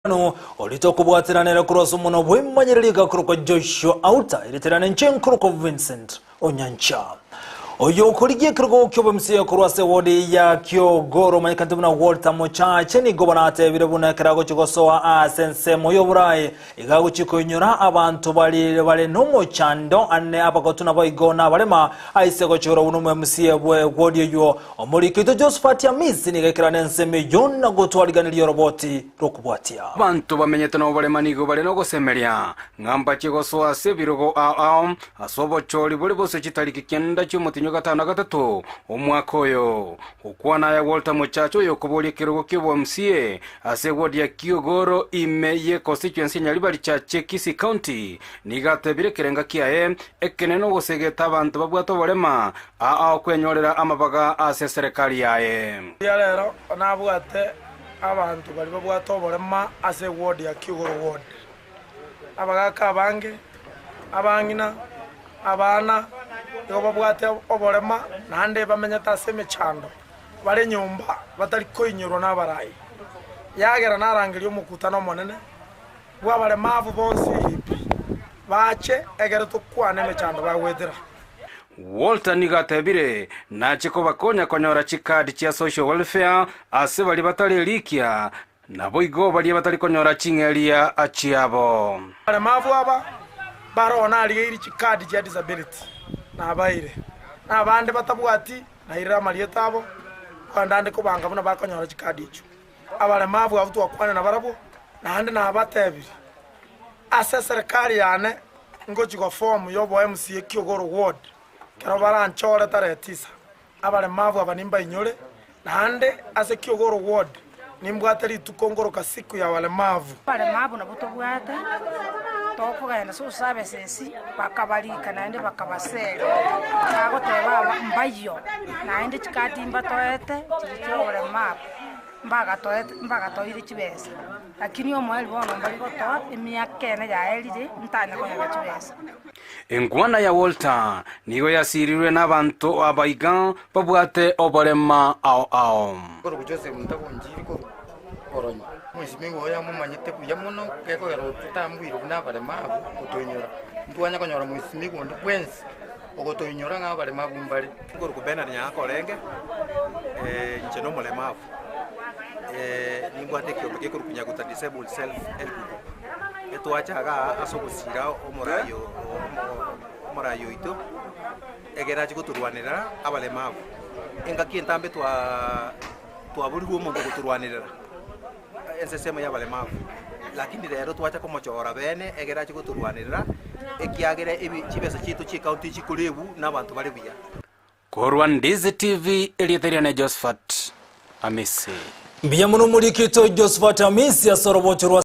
Omogano orite okobwateranera korwa ase omonwa bw'emanyererio igakorokwa Joshua Auta, eriterane inche nkorokwa Vincent Onyancha. Oyo okorigia ekerogo ki'obomisia korwa ase ewodi ya Kiogoro omanyekanete buna Walter Mochache nigo bono atebire buna ekero agochia gosoa ase ensemo y'oboraai iga agochia koinyora abanto bari bare nomochando ane abagotu naboigo nabarema aise gochorwa buna omoMCA bw'ewodi eywo. Omoriki oito Josephat Amisi nigo aikerana ensemo eyio na gotwariganeria oroboti rw'okobwatia. Abanto bamenyete noborema nigo bare nogosemeria, ng'a mbachie gosoa ase ebirogo ao ao ase obochori bore bosio chitariki kianda chi'omotienyi o gatano na gatato omwaka oyo. Gokwana aya Walter Mochache oyokoboria ekerogo ki'obo-MCA ase eward ya Kiogoro ime ye constituency ya Nyaribari Chache Kisii County nigo atebire ekerenga kiaye ekenene ogosegeta abanto babwate oborema ao ao kwenyorera amabaga ase eserekari yaye. Riria rero nabwate abanto baria babwate oborema ase eward ya Kiogoro ward, abagaka abange, abang'ina, abana, nigo babwate oborema naende bamenyete ase emechando, bare nyomba batari koinyorwa nabarai. Yagera narangeria omokutano omonene bw'abaremavu bonsi pi, bache egere tokwane emechando bagoetera. Walter nigo atebire, Nache kobakonya konyora chikadi chia social welfare ase baria batari erikia, naboigo baria batari konyora ching'eria chiabo. Abaremavu aba baroo narigeiri chikadi chia disability nabaeire, na abande batabwati nairire amarieta abo, kogenda ande kobanga buna bakonyora chikadi echio. Abaremavu abwo twakwana nabarabwo, naende nabatebirie, ase eserekari yane ngochia goform y'obo MCA Kiogoro Ward, ekero baranchore tarehe tisa, abaremavu aba nimbainyore, naende ase Kiogoro Ward nimbwate rituko nkoroka siku ya walemavu. Abaremavu nabwo tobwate, tokogenda social services bakabarika naende bakabaseria, bagoteba aba mbayio, naende chikadi mbatoete chiria chia oboremavu. mbagatoete mbagatoeire chibesa, lakini omoerio bono mbari gotoa emiaka ene yaerire ntanya konyora chibesa. Enkwana ya Walter nigo yasirirwe nabanto abaiga babwate oborema ao ao. Korwa Joseph ntagonchiri korwa Oronyo. Omwesimigwa oyo amomanyete buya mono gekogera ototambuire buna abaremabu gotoinyora. Ntwanya konyora mwesimigwa onde bwensi ogotoinyora ng'a abaremabu mbare. Nkorokwa Bernard Nyagaka Orenge, inche nomolemavu, nimbwate ekiombe gekorokwa Nyaguta Disabled Self Help Group. Etwacha igaa ase ogosira omorai omorai oito, egere ache gotorwanerera abaremavu. Engaki entambe twaa twaborirwe omonto ogotorwanerera ensesemo ya abaremavu, lakini rero twacha komochora bene egere ache gotorwanerera, ekiagera ebi chibesa chiaito chia ecounty nchikorebu na abanto bare buya. Korwa Ndizi TV, erieta riane Josephat Amisi. Mbuya mono omoriki oito Josephat Amisi ase orobocho rwa.